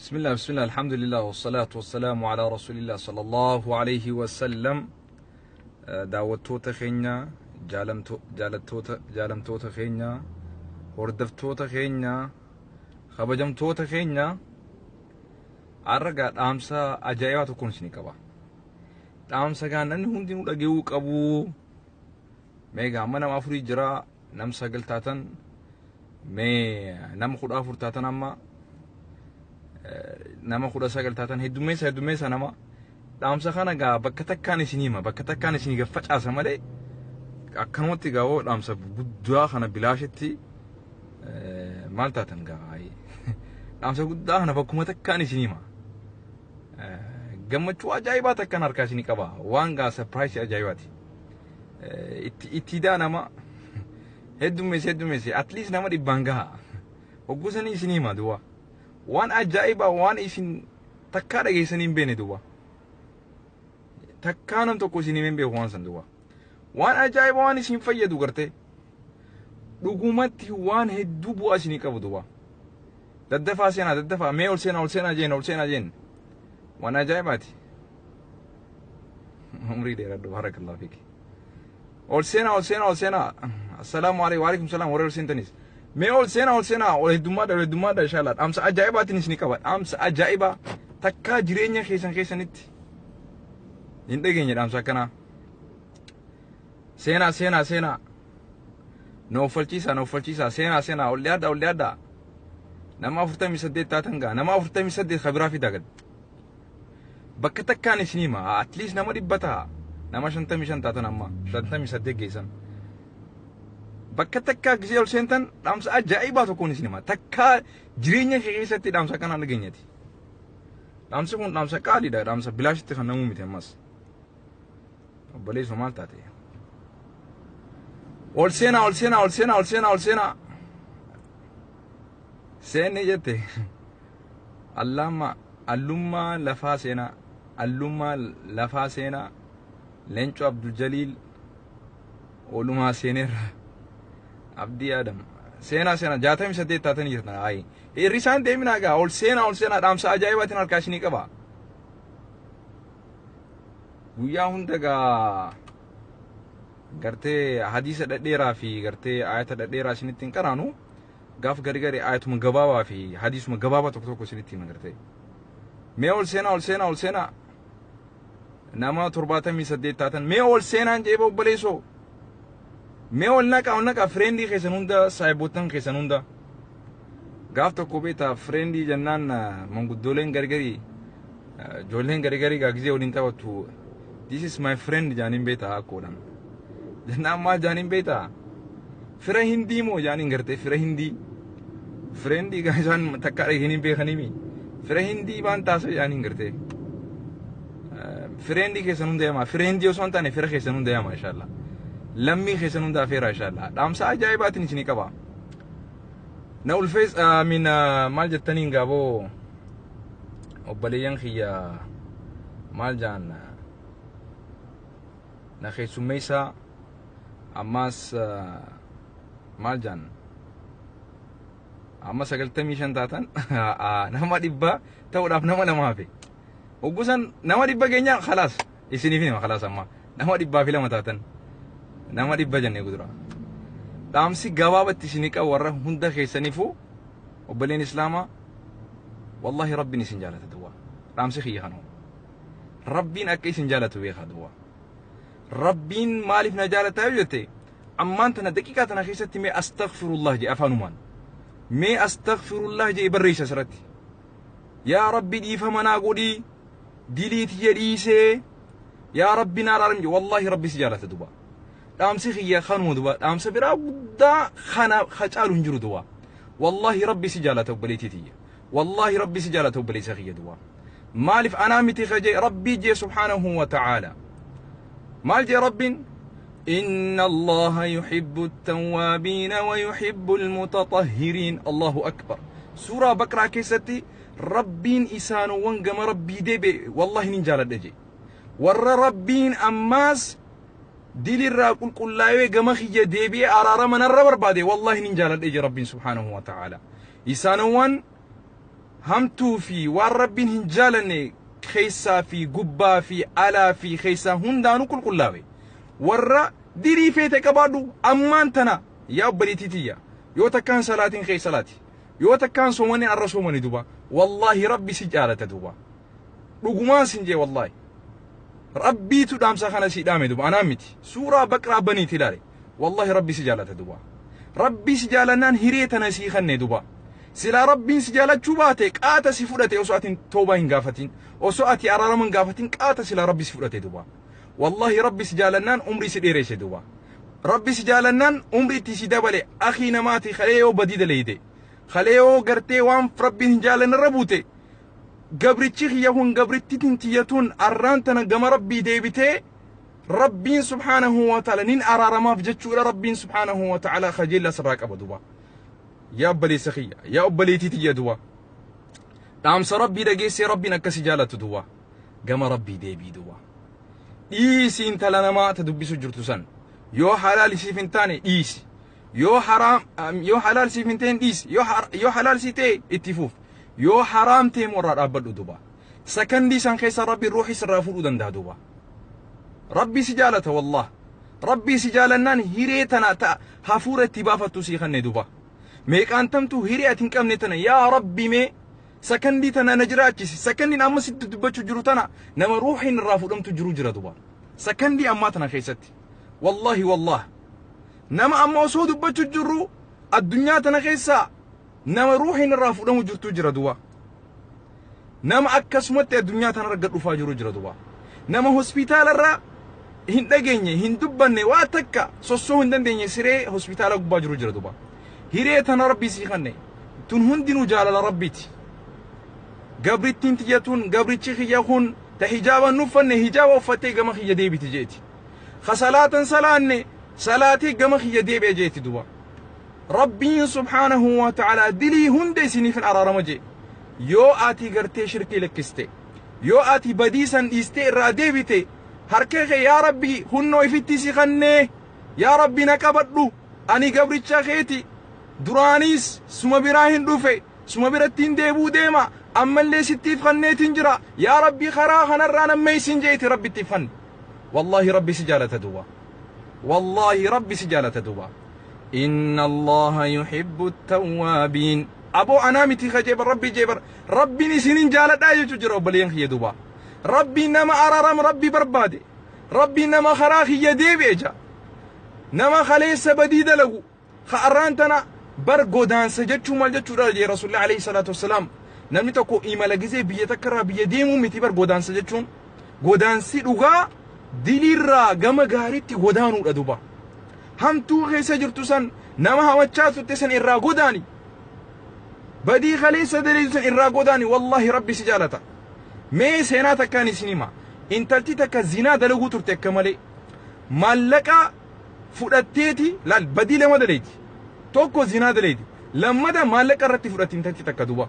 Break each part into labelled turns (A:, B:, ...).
A: Bismillah, bismillah, alhamdulillah, wassalatu wassalamu ala rasulillah sallallahu alayhi wasallam. Daawwattoota keenya, jaalattoota, jaalamtoota keenya, hordoftoota keenya, kabajamtoota keenya, har'a gaa dhaamsa ajaa'ibaa tokkoon isinii qaba. Dhaamsa gaa namni hundinuu dhaga'uu qabu. Mee gaa amma nama afurii jira, nam sagal taatan, mee nama 14 taatan, amma nama 19 taatan, heddummeessa, heddummeessa nama. Dhaamsa kana gaa bakka takkaan isinii hima, bakka takkaan isinii gad facaasa malee akkanumatti gaa hoo dhaamsa guddaa kana bilaashitti maal taatan gaa? Dhaamsa guddaa kana bakkuma takkaan isinii hima. Gammachuu ajaa'ibaa takkaan harkaa isinii qaba. Waan gaa surprise ajaa'ibaati. Itti daa nama heddummeesse, heddummeesse, at least nama 100n gaha. Hogguu sanii isinii hima duwwaa. Waan ajaa'ibaa, waan isin takkaa dhageessanii hin beekne duwwaa. Takkaa nam tokko isin hin beeku waan san duwwaa. Waan ajaa'ibaa, waan isin fayyadu gartee. Dhugumatti waan hedduu bu'aa isinii qabu duwwaa. Daddafaa seenaa, daddafaa, mee ol seenaa, ol seenaa jeen, ol seenaa jeen. Waan ajaa'ibaati. Umrii dheeradhu, barakallahu fiik. Ol seenaa, ol seenaa, ol seenaa. Assalaamu alaikum, waalaikum salaam warra ol seentanis. Mee ol seenaa, ol seenaa, ol heddummaadha, ol heddummaadha, inshallah. Dhaamsa ajaa'ibaatiin isinii qaba. Dhaamsa ajaa'ibaa takkaa jireenya keessan keessanitti hin dhageenye dhaamsa akkanaa. Seenaa, seenaa, seenaa. Na uffalchiisaa, na uffalchiisaa, seenaa, seenaa, ol dhiyaadhaa, ol dhiyaadhaa. Nama 48 taatan gaa, nama 48 kabiraa fidaa gad. Bakka takkaan isinii hima, at least nama 100 ta'a. Nama 55 taatan, amma 58 geessan. Bakka takkaa gisee ol seentan dhaamsa ajaa'ibaa tokkoon isin hima. Takkaa jireenya kee keessatti dhaamsa akkanaa dhageenyati. Dhaamsi kun dhaamsa qaaliidha. Dhaamsa bilaashitti kan namuu miti ammas. Obboleessoo, maal taate? Ol seenaa, ol seenaa, ol seenaa, ol seenaa, ol seenaa. Seenne jette. Allaama allummaa lafaa seenaa. Allummaa lafaa seenaa. Leencoo Abdul Jaliil oolumaa seeneerra. Abdii Adam. Seenaa, seenaa, 68 taatanii jirtan. Ayi. Hir'isaan deeminaa gaa, ol seenaa, ol seenaa, dhaamsa ajaa'ibaatiin harkaa isinii qaba. Guyyaa hunda gaa gartee hadiisa dhadheeraa fi gartee ayata dhadheeraa isinitti hin qaraanu, gaaf gari gari ayatuma gabaabaa fi hadiisuma gabaabaa tokko tokko isinitti hima gartee. Mee ol seenaa, ol seenaa, ol seenaa. Nama 78 taatan, mee ol seenaan jeeba obboleessoo. Mee ol naqaa, ol naqaa, friendii keessan hunda, saayiboottan keessan hunda. Gaaf tokko beektaa, friendii jennaan manguddooleen gargarii, ijoolleen gargarii gaa gizee waliin taphattu "This is my friend" jaaniin beektaa akkoodhaan. Jennaan maal jaaniin beektaa? Fira hindii moo jaaniin gartee, fira hindii. Friendii gaa isaan takkaa dhageenii beekanii fira hindii waan taasisa jaaniin gartee. Friendii keessan hunda yamaa, friendii osoo hin taane fira keessan hunda yamaa, inshallah. Lammii keessan hunda afeera, inshallah. Dhaamsa ajaa'ibaatiin isinii qaba. Na ulfees min maal jettaniin gaaboo obboleeyyan kiyya, maal jaan, na keessummeessaa ammaas, maal jaan, amma 95 taatan, nama 100 ta'uudhaaf nama lama hafe. Hoggusan nama 100 keenyaan khalaas isiniif hima, khalaas amma nama 102 taatan, nama 100 jennee gudura. Dhaamsi gabaabatti isinii qabu warra hunda keessaniifuu, obboleen islaamaa, wallahi rabbiin isin jaalata duwwaa. Dhaamsi kiyya kanuma. Rabbiin akka isin jaalatu beekaa duwwaa. Rabbiin maaliif na jaalata yoo jette, ammaan tana daqiiqaa tana keessatti mee astaghfirullah jedhe afaanumaan. Mee astaghfirullah jedhe barreessa asirratti. Yaa Rabbi, dhiifama naa godhii, dilii tiyya dhiisee, yaa Rabbi naa araaram jedhe, wallahi Rabbi si jaalata duba. Dhaamsi kiyya kanuma duba, dhaamsa biraa guddaa kana caalu hin jiru duba. Wallahi Rabbi si jaalata, obboleettii tiyya. Wallahi Rabbi si jaalata, obboleessa kiyya duba. Maaliif anaa miti kajee, Rabbii jee subhaanahu wa ta'aala. Maal jee Rabbiin? إن الله يحب التوابين ويحب المتطهرين. الله أكبر. سورة بقرة كيستي ربين إسان وانقم ربي ديبي والله ننجال الدجي ور ربين أماس ديل الراقل قل لا يقم خي ديبي أرار من الربر بادي والله ننجال الدجي ربين سبحانه وتعالى إسان وان. Hamtuu fi waan Rabbiin hin jaalanne keessaa fi gubbaa fi alaa fi keessaa hundaanuu qulqullaawe. Warra dirii feete qabaadhu ammaan tana yaa obboleettii tiyya. Yoo takkaan salaatiin kee salaati. Yoo takkaan soomanii arra soomani duba. Wallaahi Rabbi si jaalata duba. Dhugumaan sin jee wallaahi. Rabbiitu dhaamsa kana si dhaame duba anaa miti. Suuraa Baqraa baniiti ilaale. Wallaahi Rabbi si jaalata duba. Rabbi si jaalannaan hiree tana sii kanne duba. Silaa Rabbiin si jaalachuu baate qaata si fudhate osoo ati toobaa hin gaafatin. Osoo ati araarama hin gaafatin qaata silaa Rabbi si fudhate duba. Wallaahi Rabbi si jaalannaan umrii si dheeresse duba. Rabbi si jaalannaan umrii itti si dabale akii namaati kalee yoo badii daleeyde. Kalee yoo gartee waan Rabbiin hin jaalanne irra buute. Gabrichi kiyya kun gabrittiin tiyyatuun arraan tana gama Rabbii deebitee Rabbiin subhaanahu wa ta'ala nin araaramaaf jechuudha. Rabbiin subhaanahu wa ta'ala kajeellaa sirraa qaba duba. Yaa obboleessa kiyya, yaa obboleettii tiyya duba. Dhaamsa Rabbii dhageessee Rabbiin akkasi jaalatu duba. Gama Rabbii deebii duba. Dhiisi intala namaa ta dubbisu jirtu san. Yoo halaal siif hin taane dhiisi. Yoo haraam yoo halaal siif hin ta'in dhiisi. Yoo halaal sii ta'e itti fuuf. Yoo haraam ta'e immoo irraa dhaabbadhu duba. Sakandii san keessa Rabbiin ruuhii sirraa fuudhuu danda'a duba. Rabbii si jaalata wallah. Rabbii si jaalannaan hiree tana ta hafuura itti baafattu sii kanne duba. Meeqaan tamtu hiree ati hin qabne tana yaa Rabbi mee sakandii tana na jiraachisi. Sakandiin amma sitti dubbachuu jiru tana nama ruuhiin irraa fuudhamtu jiru jira duba. Sakandii ammaa tana keessatti. Wallahi wallah. Nama amma osoo dubbachuu jirru addunyaa tana keessa nama ruuhiin irraa fuudhamu jirtu jira duba. Nama akkasumatti addunyaa tana irra dhufaa jiru jira duba. Nama hospitaala irra hin dhageenye, hin dubbanne, waa takka sossoo hin dandeenye siree hospitaala gubbaa jiru jira duba. Hiree tana Rabbii sii kanne. Tun hundinuu jaalala Rabbiiti. Gabrittiin tiyya tun, gabrichi kiyya kun ta hijaaba hin uffanne hijaaba uffattee gama kiyya deebiti jeeti. Ka salaatan salaanne salaatee gama kiyya deebi'e jeeti duba. Rabbiin subhaanahu wa ta'ala dilii hunda isiniif hin araarama jee. Yoo ati gartee shirkii lakkiste, yoo ati badii san dhiistee irraa deebite, harka kee yaa Rabbi hunnoo ifitti si kannee, yaa Rabbi na qabadhu, ani gabricha keeti, duraanis suma biraa hin dhufe, suma biratti hin deebuu deema, ammallee sittiif kanneetiin jira, yaa Rabbi karaa kanarraa nammeessin jeeti Rabbi ittiif kanne. Wallaahi Rabbi si jaalata duuba. Wallaahi Rabbi si jaalata duuba. Inna Allaha yuhibbu tawwaabiin. Aboo anaa miti ka jeebar Rabbi jeebar. Rabbiin isinin jaaladhaa jechuu jira obboleeyyan kiyya duuba. Rabbiin nama araarama Rabbi barbaade. Rabbiin nama karaa kiyya deebi'e jaa. Nama kaleessa badii dalagu. Ka arraan tana bar godaansa jechuun maal jechuudha jee Rasuulli alayhi salaatu wassalaam. Namni tokko imala gizee biyya takka irraa biyya deemuu miti bar godaansa jechuun. Godaansi dhugaa diliirraa gama gaariitti godaanuudha duuba. Hamtuu keessa jirtu san nama hamachaa turte san irraa godaani. Badii kaleessa daleessu san irraa godaani wallaahi Rabbi si jaalata. Mee seenaa takkaan isin hima. Intalti takka zinaa dalaguu turte akka malee. Maallaqa fudhatteeti laal badii lama daleeti. Tokko zinaa daleeti. Lammata maallaqa irratti fudhatti intalti takka duuba.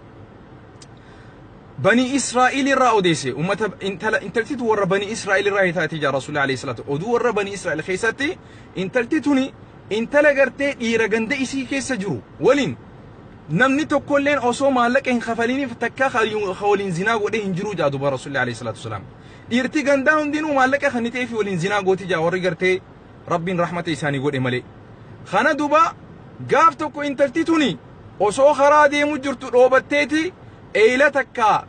A: Bani Israa'il irraa odeesse ummata intala intalti tun warra Bani Israa'il irraa taate jaa Rasuulli alayhi salaatu oduu warra Bani Israa'il keessatti intalti tuni intala gartee dhiira ganda isii keessa jiru waliin namni tokkolleen osoo maallaqa hin kafaliniif takka ka waliin zinaa godhee hin jiru jaa duba Rasuulli alayhi salaatu wasalaam. Dhiirti gandaa hundinuu maallaqa kan ta'eef waliin zinaa gooti jaa warri gartee Rabbiin rahmata isaanii godhe malee. Kana duba gaaf tokko intalti tuni osoo karaa deemu jirtu dhoobatteeti eeyila takka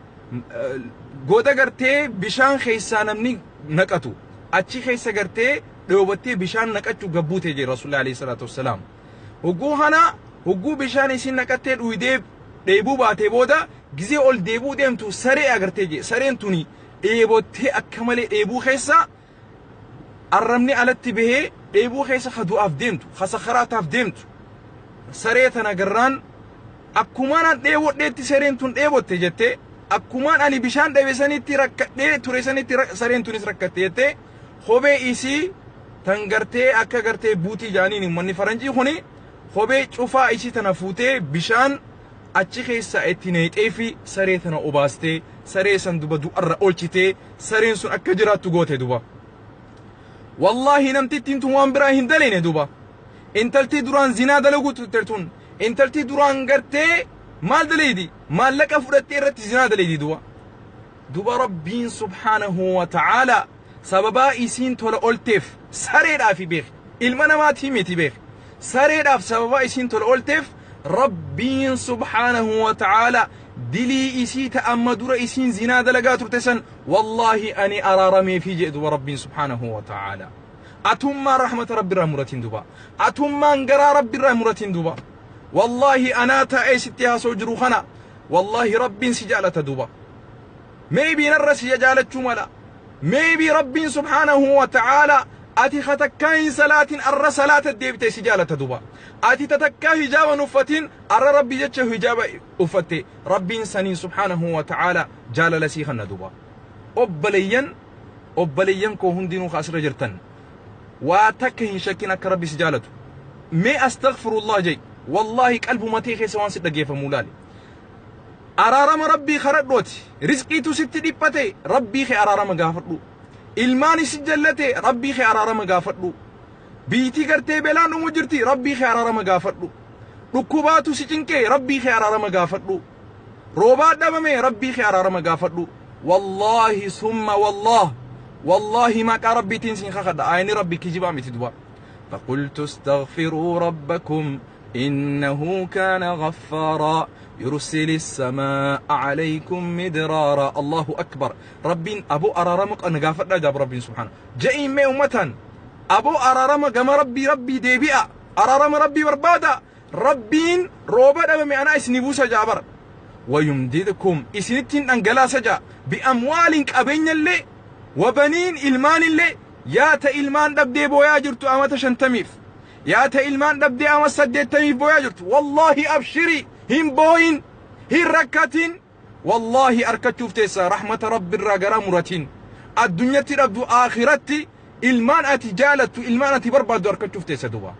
A: goda gartee bishaan keessaa namni naqatu achi keessa gartee dhoobattee bishaan naqachuu gabbuute jee Rasuulli alayhi salaatu wassalaam. Hogguu kana hogguu bishaan isin naqattee dhuydee dheebuu baatee booda gizee ol deebuu deemtu saree agartee jee sareen tuni dheebottee akka malee dheebuu keessa arrabni alatti bahee dheebuu keessa ka du'aaf deemtu ka sakaraataaf deemtu saree tana garraan akkumaan an dheebodheetti sareen tun dheebotte jettee akkumaan ani bishaan dhabe sanitti rakkadhee ture sanitti sareen tunis rakkatte jettee kophee isii tan gartee akka gartee buutii jaaniin uummanni faranjii kuni kophee cufaa isii tana fuutee bishaan achi keessa itti neexee fi saree tana obaastee saree san duba du'arra oolchitee sareen sun akka jiraattu goote duba. Wallaahi namtittiin tun waan biraa hin daleene duba. Intalti duraan zinaa dalagu turte tun intalti duraan gartee Maal daleedi? Maallaqa fudhattee irratti zinaa daleedi duba. Duba Rabbiin subhaanahu wa ta'aalaa sababaa isiin tola olteef sareedhaafi beek, ilma namaatii miti beek, sareedhaaf sababaa isiin tola olteef Rabbiin subhaanahu wa ta'aalaa dilii isii ta amma dura isiin zinaa dalagaa turte san wallaahi ani araarameefii jedhe duba Rabbiin subhaanahu wa ta'aalaa. Atummaan rahmata Rabbiirraa muratiin duba. Atummaan garaa Rabbiirraa muratiin duba. Wallaahi anaa taa'ee sitti haasa'u jiru kana wallaahi Rabbiin si jaalata duba. Maybe narra si jaalachuu mala. Maybe Rabbiin subhaanahu wa ta'aalaa ati katakkaa hin salaatin arra salaata deebite si jaalata duba. Ati tatakkaa hijaaba hin uffatin arra Rabbi jecha hijaaba uffatte Rabbiin saniin subhaanahu wa ta'aalaa jaalala sii kanna duba. Obboleeyyan koo hundinuu asirra jirtan waa takka hin shakkin akka Rabbi si jaalatu. Mee astaghfirullah jee, wallaahi qalbuma tee keessa waan si dhageeffamuu laale. Araarama Rabbii kadhadhooti. Rizqiitu sitti dhiphate, Rabbii kee araarama gaafadhu. Ilmaan si jallate, Rabbii kee araarama gaafadhu. Biitii gartee belaan dhumu jirti, Rabbii kee araarama gaafadhu. Dhukkubaatu si cinqee, Rabbii kee araarama gaafadhu. Roobaa dhabame, Rabbii kee araarama gaafadhu. Wallaahi summa wallaah, wallaahi maqaa Rabbiitiin siin kakadha, ayni Rabbi kijibaa miti duba. فقلت استغفروا ربكم إنه كان غفارا يرسل السماء عليكم مدرارا. الله أكبر. ربين أبو أرارمك أنا غافر جاب ربين سبحانه جئي مي أمتان أبو أرارم كما ربي ربي ديبئة أرارم ربي بربادا ربين روبا أمامي أنا إسني جابر ويمددكم إسنتين أنجلا سجا بأموال أبين اللي وبنين إلمان اللي يا تا إلمان دبدي بويا جرتو أمتا شنتميف يا تا إلمان دبدي أما سديتميف بويا جرتو والله أبشري هم بوين هن ركتين والله أركتشوف تيسا رحمة رب الرجرا مرتين الدنيا تربدو آخرتي إلمان أتي جالتو إلمان أتي بربادو أركتشوف تيسا دوبا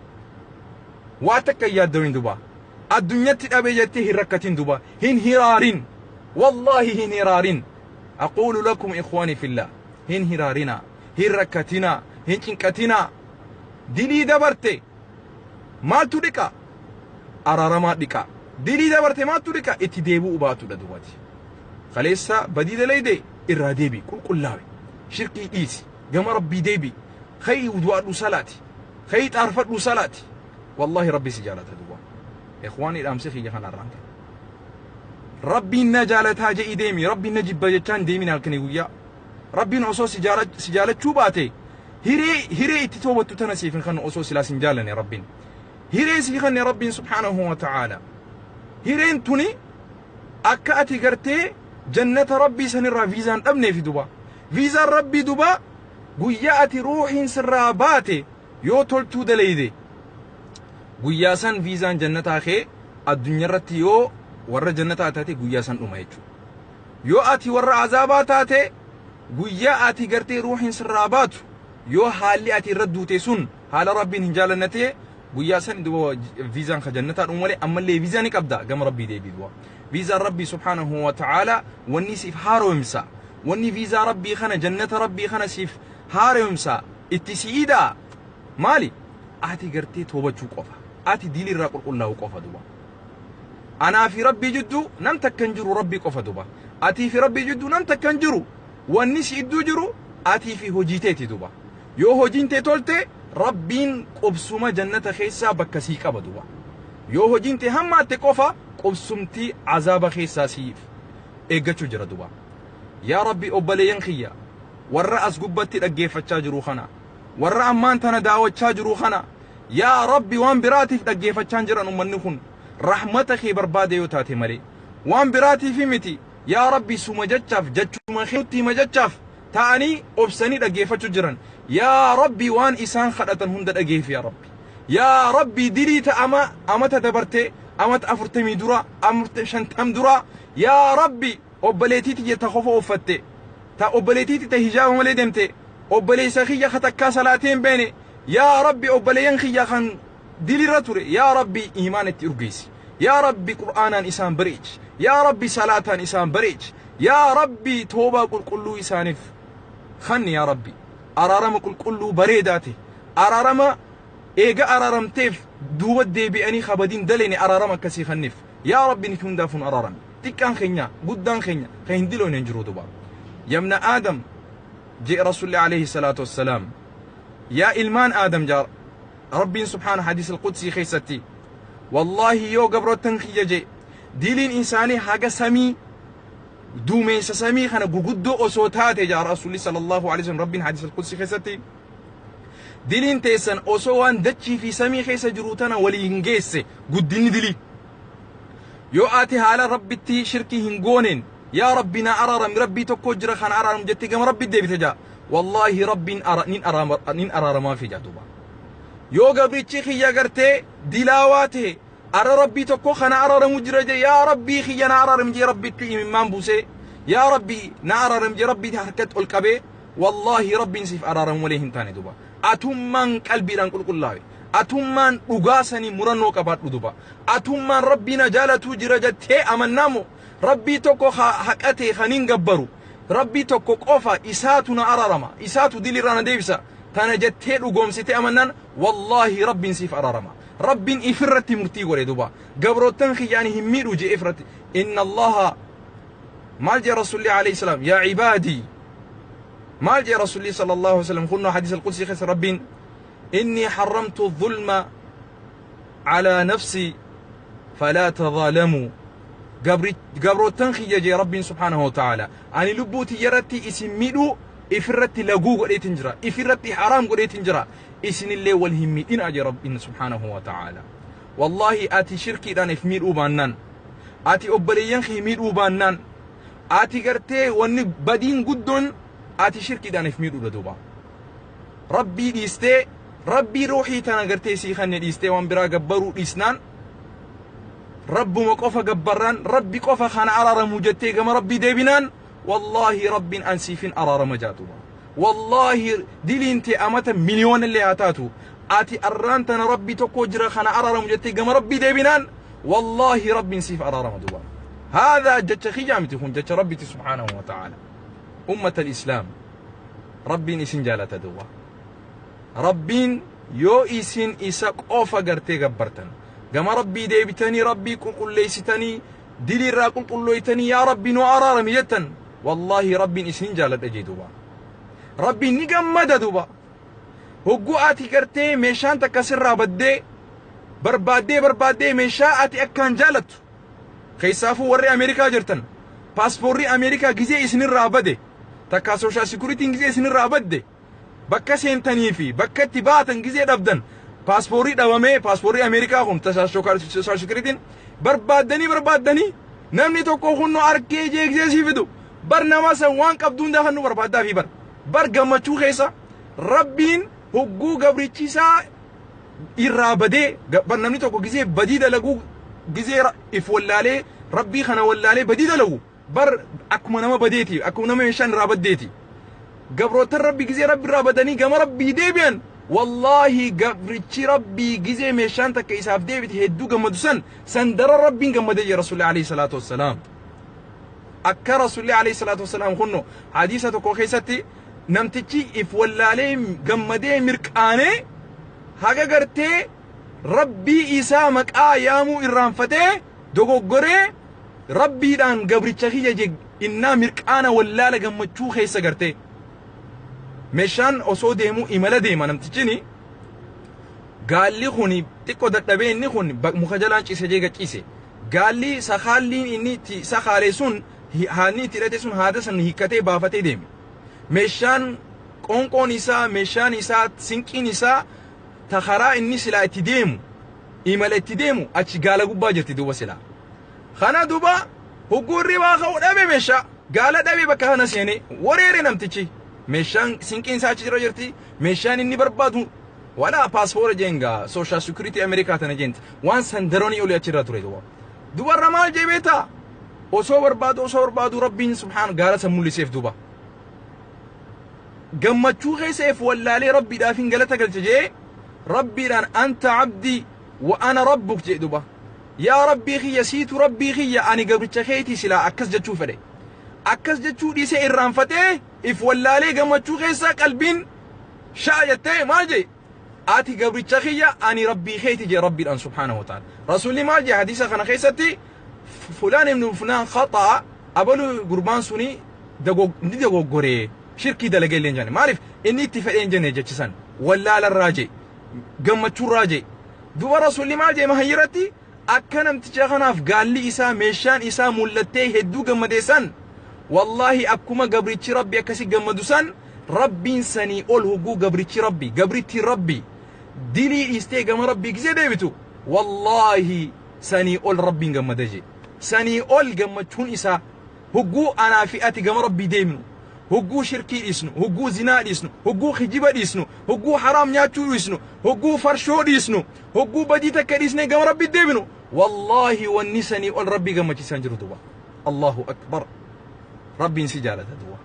A: واتك يا دوين دوبا الدنيا تربيتي هن ركتين دوبا هن هرارين والله هن هرارين. أقول لكم إخواني في الله هن هرارنا هن ركتنا هن چنكتنا دلي دبرتي ما تريكا أرارما ديكا دلي دبرتي ما تريكا اتديبو أباتو لدواتي خليسا بديد ليدي إراديبي كل كلاوي شركي إيسي جمع ربي ديبي خي ودوادو صلاتي خي تعرفتو صلاتي والله ربي سجالة دوا. إخواني الأمسخي جهان الرانتا ربي نجالتها جئي ديمي ربي نجيب بجتان ديمي نالكني ويا ربي نعصو سجالة شوباتي هري اتتوبة تتنسي في خن أصوص لا سنجالني ربي هري سيخن ربي سبحانه وتعالى هرين توني أكا أتي جنة ربي سنرى فيزان أبني في دبا فيزان ربي دبا قيا روح سراباتي يو تلتو دليدي قيا سن فيزان جنة أخي الدنيا رتي يو ورا جنة تاتي قيا سن أميتشو يو أتي ورا عذابات تاتي قيا أتي قرتي روح سرابات يو حالي أتي ردو تيسون حال ربي نجالنتي قيا سن دبا فيزان خجنة أمولي أما اللي فيزانك أبدا قام ربي دي بيدوا فيزا ربي سبحانه وتعالى وني سيف هارومسا وني فيزا ربي خنا جنة ربي خنا سيف هارومسا اتسيدا مالي آتي قرتي توبة قفا آتي ديلي راقل الله قفا دبا أنا في ربي جدو نم تكنجرو ربي قفا دبا آتي في ربي جدو نم تكنجرو وني سيدو جرو آتي في هجيتي دبا يو هجينتي تولتي ربين قبسوما جنة خيسا بكسيكا بدوا يو هجينتي هما تقفا قبسمتي عذاب خيسا سيف إيجاتشو جرا دبا يا ربي أبليين خيا والرأس قبتي لقيفة جرو خنا والرأ أمان تنا داوة جرو خنا يا ربي وان براتي في لقيفة جرا أمنهن رحمتك بربادة يوتاتي مري وان براتي في متي يا ربي سوما جتشاف جتشو ما خيوتي ما جتشاف تاني أبسني لقيفة جرا يا ربي وان إسان خدتن هند لقيف يا ربي يا ربي دليت أما تدبرتي أمت أفرتمي درا أمرت شنتم درا يا ربي أبليتي تخوف أفتي تا أبليتي تهجاب ملي أبلي سخية خطكا صلاتين بيني يا ربي أبليين خيا خن دلي رتوري يا ربي إيمان ترجيس يا ربي قرآنا إسان بريج يا ربي صلاة إسان بريج يا ربي توبة قل كله إسانف خني يا ربي أرارم قل كله بريداتي أرارم إيجا أرارم تيف دوبة دي بأني خبدين دلني أرارم كسي خنف Yaa Rabbi, nuti hundaafuu nu araarami. Xiqqaan keenya, guddaan keenya, kan hin diloone hin jiru duba. Yabna Aadam, jee Rasuulli alayhi salaatu wassalaam. Yaa ilmaan Aadam, jaa Rabbiin subhaana hadiis al-Qudsii keessatti. Wallaahi, yoo gabroottan kiyya, jee, diliin isaanii haga samii, duumessa samii kana guguddoo osoo taate, jaa Rasuulli sallallahu alaihi wasallam, Rabbiin hadiis al-Qudsii keessatti, diliin teessan osoo waan dachii fi samii keessa jiru tana waliin geesse guddinni dilii. Yoo ati haala Rabbitti shirkii hin gooneen, yaa Rabbi na araarami, Rabbii tokko jira kana araaramu jettee gama Rabbi deebite jaa. Wallaahi, Rabbiin nin araaramaa fi jaa duuba. Yoo gabrichi kiyya gartee dilaawaa ta'e, ara Rabbii tokko kana araaramu jira jee, yaa Rabbii kiyya na araaram jee, Rabbitti imimmaan buusee, yaa Rabbii na araaram jee, Rabbii harkatti ol qabee, wallaahi Rabbiin siif araaramu malee hin taane duuba. Atummaan qalbiidhaan qulqullaa'e. Atummaan dhugaa sanii murannoo qabaadhu duuba. Atummaan Rabbii na jaalatuu jira jettee amannaamu, Rabbii tokko haqatee kan hin gabbaru. Rabbii tokko qofa, isaatu na araarama. Isaatu dilirraa na deebisa. Tana jettee dhugoomsitee amannaan, wallaahi Rabbiin siif araarama. Rabbiin ifirratti murtii godhe duuba. Gabroottan kiyyaani hin miidhu jee ifirratti. Inna Allaha, maal jee Rasuulli alayhi salaam, yaa cibaadii, maal jee Rasuulli sallallahu alaihi wasallam, kunnoo hadiis al-Qudsii keessa Rabbiin, inni harramtu dhulma على نفسي فلا تظالموا. Gabroottan kiyya, jee Rabbiin subhaanahu wa ta'ala, ani lubbuu tiyyarratti isin miidhuu ifirratti laguu godheetin jira, ifirratti haraam godheetin jira, isinillee wal hin miidhina, jee Rabbiin subhaanahu wa ta'ala. Wallaahi, ati shirkiidhaan if miidhuu baannaan, ati obboleeyyan kee miidhuu baannaan, ati gartee wanni badiin guddoon ati shirkiidhaan if miidhuudha duuba. Rabbii dhiistee, Rabbii ruuxii tana gartee sii kanne dhiistee, waan biraa gabbaruu dhiisnaan, Rabbuma qofa gabbarraan, Rabbi qofa kana araaramu jettee gama Rabbii deebinaan, wallaahi Rabbiin an siifin araarama jaatuba. Wallaahi, diliin tee amata miliyoona illee haa taatu, ati arraan tana Rabbi tokko jira kana araaramu jettee gama Rabbii deebinaan, wallaahi Rabbiin siif araarama duuba. Haadha jecha kiyyaa miti, kun jecha Rabbiiti subhaanahu wa ta'ala. Ummata al-Islaam, Rabbiin isin jaalata duuba. Rabbiin yoo isin isa qofa gartee gabbartan, gama Rabbii deebitanii, Rabbii qulqulleessitanii, diliirraa qulqulleessitanii, yaa Rabbi nu araarami jettan, wallaahi Rabbiin isin jaaladha jee duuba. Rabbiin ni gammada duuba. Hogguu ati gartee meeshaan takka sirraa baddee, barbaaddee barbaaddee, meeshaa ati akkaan jaalattu, keessaafuu warri Ameerikaa jirtan, paaspoorrii Ameerikaa gizee isinirraa bade, takka social securityn gizee isinirraa badde, bakka seentanii fi bakka itti baatan gizee dhabdan, paaspoorrii dhabamee, paaspoorrii Ameerikaa kun, social securityn, barbaaddanii barbaaddanii, namni tokko kunnoo arkee jee gizee sii fidu, bar nama san waan qabdu hundaa kan nu barbaaddaa fi bar gammachuu keessa. Rabbiin hogguu gabrichisaa irraa badee, bar namni tokko gizee badii dalaguu, gizee if wallaalee, Rabbii kana wallaalee badii dalagu, bar akkuma nama badeeti, akkuma nama meeshaan irraa baddeeti. Gabrootan Rabbi gizee Rabbi irraa badanii gama Rabbii deebi'an, wallaahi gabrichi Rabbii gizee meeshaan takka isaaf deebite hedduu gammadu san, san dara Rabbiin gammadee jira. Rasuulli alayhi salaatu wassalaam, akka Rasuulli alayhi salaatu wassalaam kunno hadiisa tokko keessatti, namtichi if wallaalee gammadee mirqaanee haga gartee Rabbii isaa maqaa yaamuu irraanfatee dogoggoree, Rabbiidhaan gabricha kiyya je innaa mirqaana wallaala gammachuu keessa gartee meeshaan osoo deemuu, imala deema namtichini, gaalli kun xiqqoo dadhabee, inni kun muka jalaan ciise jee gachiise. Gaalli sakaalliin inni itti sakaale sun, haadni itti hidhate sun, haada san hiikkatee baafatee deeme. Meeshaan qoonqoon isaa, meeshaan isaa, sinqiin isaa ta karaa inni silaa itti deemu, imala itti deemu, achi gaala gubbaa jirti duuba silaa. Kana duuba huggurri waa ka'u dhabe, meeshaa gaala dhabe, bakka kana seene wareere namtichi. Meeshaan sinqiin isaa achi jira jirti, meeshaan inni barbaadu wala paaspoora jeenga, social security Ameerikaa tana jeenti, waan san daroonii olii achirra ture duuba. Dubarra maal jee beektaa? Osoo barbaadu, osoo barbaadu, Rabbiin subhaan gaala san mul'iseef duuba. Gammachuu keessa if wallaalee Rabbiidhaaf hin galata galche jee Rabbiidhaan, anta abdii wa ana rabbuk jee duuba. Yaa Rabbii kiyya, siitu Rabbii kiyya, ani gabricha keetii, silaa akkas jechuu fedhe. Akkas jechuu dhiisee irraanfatee if wallaalee gammachuu keessa qalbiin sha'a jettee maal jee, ati gabricha kiyya, ani Rabbii keeti jee Rabbiidhaan subhaanahu wa ta'ala. Rasuulli maal jee hadiisa kana keessatti? Fulaan ibnu fulaan khaxaa, abalu gurbaan suni ni dogoggoree shirkii dalagee illee hin jenne. Maaliif inni itti fedhee hin jenne jechisan wallaalarraa jee, gammachuurraa jee. Duba Rasuulli maal jee mahayyirratti? Akka namticha kanaaf gaalli isaa, meeshaan isaa mul'attee hedduu gammadeessan, wallaahi akkuma gabrichi Rabbi akkasi gammadu san, Rabbiin sanii ol hogguu gabrichi Rabbi, gabrittiin Rabbi dilii dhiistee gama Rabbii gisee deebitu, wallaahi sanii ol Rabbiin gammada jee. Sanii ol gammachuun isaa hogguu anaa fi ati gama Rabbii deemnu, hogguu shirkii dhiisnu, hogguu zinaa dhiisnu, hogguu kijiba dhiisnu, hogguu haraam nyaachuu dhiisnu, hogguu farshoo dhiisnu, hogguu badii takka dhiisnee gama Rabbii deebinu, wallaahi wanni sanii ol Rabbii gammachiisan jiru duba. Allahu akbar. Rabbiin si jaalata duba.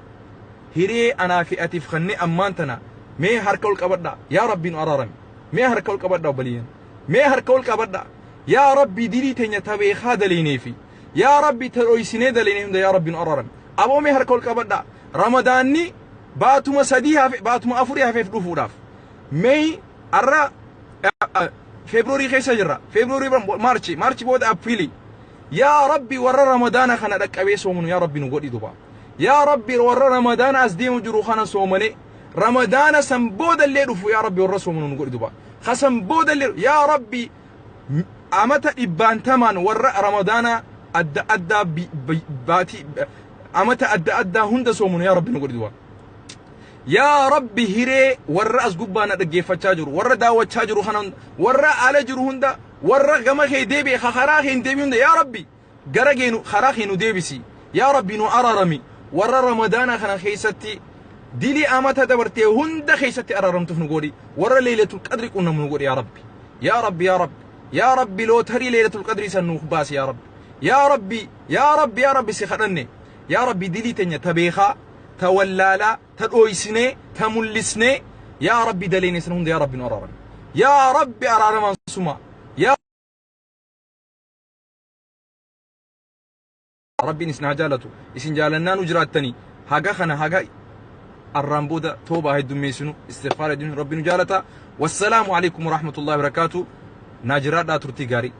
A: Hiree anaa fi atiif kannee ammaan tana mee harka ol qabadhaa, yaa Rabbi nu araarami. Mee harka ol qabadhaa obboleeyyan. Mee harka ol qabadhaa. Yaa Rabbi, dilii teenya ta beekaa daleenee fi yaa Rabbi ta dhoysinee daleenee hunda, yaa Rabbi nu araarami. Aboo mee harka ol qabadhaa. Ramadaanni baatuma 3 hafe, baatuma 4 hafeef dhufuudhaaf. Mee arra Feebruurii keessa jirra. Feebruurii, Maarchi, Maarchi booda Apriilii. Yaa Rabbi, warra Ramadaana kana dhaqqabee soomanu yaa Rabbi nu godhi duba. Yaa Rabbi, warra Ramadaana as deemu jiru kana soomane, Ramadaana san boodallee dhufu yaa Rabbi warra soomanu nu godhi duba. Kasan boodallee yaa Rabbi amata dhibbaantamaan warra Ramadaana adda addaa baatii amata adda addaa hunda soomanu yaa Rabbi nu godhi duba. Yaa Rabbi, hiree warra as gubbaa na dhaggeeffachaa jiru, warra daawwachaa jiru kana hunda, warra ala jiru hunda, warra gama kee deebi'e, ka karaa kee hin deebi'in hunda, yaa Rabbi gara geenu karaa kee nu deebisi. Yaa Rabbi nu araarami. Warra Ramadaana kana keessatti dilii amata dabartee hunda keessatti araaramtuuf nu godhi. Warra Leeylatul Qadri qunnamu nu godhi yaa Rabbi. Yaa Rabbi, yaa Rabbi, yaa Rabbi, lootarii Leeylatul Qadri san nuuf baasi yaa Rabbi. Yaa Rabbi, yaa Rabbi, yaa Rabbi, si kadhanne. Yaa Rabbi, dilii teenya ta beekaa, ta wallaalaa, ta dhooysinee, ta mul'isnee yaa Rabbi daleene sana hunda yaa Rabbi nu araarami. Yaa Rabbi araaramaan suma. Yaa Rabbiin isin haa jaalatu. Isin jaalannaa nu jiraattanii haga kana haga arraan booda toobaa heddummeessinu, istighfaara heddummeessinu, Rabbi nu jaalata. Wassalaamu alaikum warahmatullahi wabarakaatu. Naa jiraadhaa, turtii gaarii.